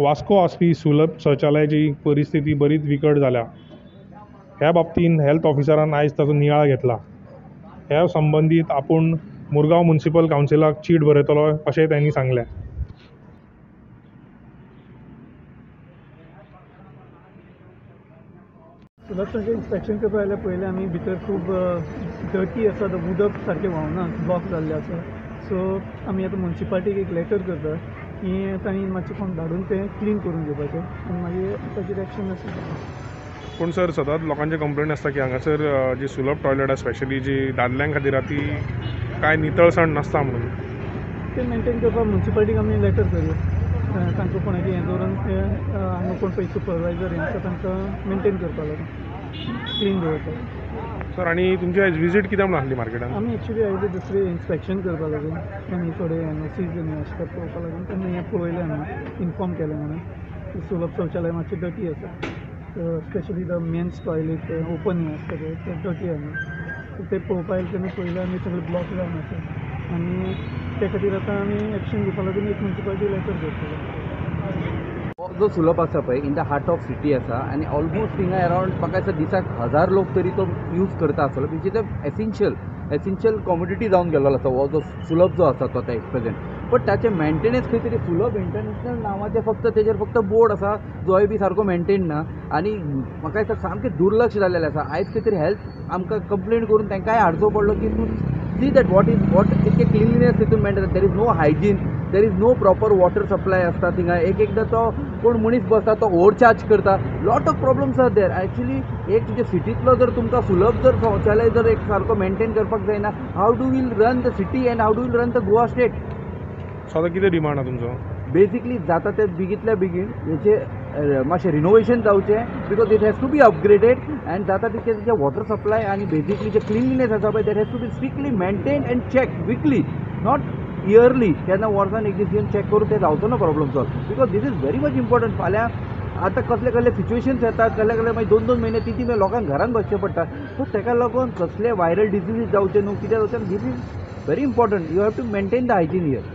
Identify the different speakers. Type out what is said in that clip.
Speaker 1: वास्को आसपी सुलभ शौचालयाची परिस्थिती बरीच बिकट जाल्या. ह्या बाबतींत हेल्थ ऑफिसरान आयज ताचो नियाळ घेतला. ह्या संबंदीत आपूण मुरगांव म्युनिसिपल कावन्सिलाक चीट बरयतलो अशें तांणी सांगलें.
Speaker 2: सुलभ शौचालय इन्स्पेक्शन करपाक आयल्यार पयलें आमी भितर खूब डर्टी आसा, उदक सारकें व्हांवना, ब्लॉक जाल्लें आसा. सो आमी आतां म्युनिसिपालिटीक एक लेटर करता की तांणी मातशें कोण धाडून तें क्लीन करून घेवपाचें आनी मागीर ताचेर एक्शन आसा.
Speaker 1: पूण सर सदांच लोकांचे कंप्लेन आसता की हांगासर जी सुलभ टॉयलेट आसा स्पेशली जी दादल्यां खातीर आसा ती कांय नितळसाण नासता म्हणून
Speaker 2: तें मेनटेन करपाक म्युनिसिपालिटीक आमी लेटर करूया. तांकां कोणाचें हें दवरून तें हांगा कोण पळय सुपरवायजर हें आसा तांकां मेनटेन करपाक लागून क्लीन दवरपाक.
Speaker 1: सर आनी तुमची आयज विजीट कित्याक म्हणून आसली मार्केटान?
Speaker 2: आमी एक्चुली आयले दुसरे इन्स्पेक्शन करपाक लागून आनी थोडे एनओसीज आनी आसतात पळोवपाक लागून तेन्ना हें पळयलें आमी, इन्फॉर्म केलें म्हणून की सुलभ शौचालय मातशें डर्टी आसा, specially the men's toilet open हें आसता पळय तें डर्टी आसा. तें पळोवपाक आयलें तेन्ना पळयलें आमी सगळें ब्लॉक जावन आसा आनी ते खातीर आतां आमी एक्शन घेवपा लागून एक म्युनिसिपालिटी लेटर करतले.
Speaker 3: जो सुलभ आसा पळय in the heart of city आसा आनी ऑलमोस्ट थिंगा अरावंड म्हाका दिसता दिसाक 1000 लोक तरी तो यूज करता आसतलो, which is a essential commodity जावन गेल्लो आसा हो जो सुलभ जो आसा तो आतां एट प्रेजेंट. बट ताचें मेंटेनन्स खंय तरी सुलभ इंटरनॅशनल नांवाचें फक्त तेजेर फक्त बोर्ड आसा जोय बी सारको मेंटेन ना आनी म्हाका दिसता सामकें दुर्लक्ष जाल्लें आसा. आयज खंय तरी हेल्थ आमकां कंप्लेन करून तांकांय हाडचो पडलो की तूं see that what is what इतकें क्लिनलीनेस तितून maintain, there is no hygiene, there is no proper water supply आसता थिंगा. एक एकदां तो कोण मनीस बसता तो ओवरचार्ज करता. Lot of problems are there actually. एक तुजे सिटींतलो जर तुमकां सुलभ जर शौचालय जर एक सारको मेंटेन करपाक जायना, how do will run the city and how do will run the Goa state?
Speaker 1: So आतां कितें डिमांड आसा तुमचो?
Speaker 3: बेसिकली जाता ते बेगींतल्या बेगीन हेचे मातशें रिनोवेशन जावचें, because it has to be upgraded and जाता तितकें तेजें वॉटर सप्लाय आनी बेसिकली जें क्लिनलीनेस आसा पळय that has to be strictly maintain and check weekly, not yearly. केन्ना वर्सान एक दीस येवन चॅक करून तें जावचो ना problem solve, because this is very much important. फाल्यां आतां कसले कसले सिच्युएशन्स येतात, कसले कसले मागीर 2-2 म्हयने 3-3 म्हयने लोकांक घरान बसचें पडटा. सो ताका लागून कसले वायरल डिजीजीस जावचे न्हू, कितें जावचें, this is very important. You have to maintain the hygiene here.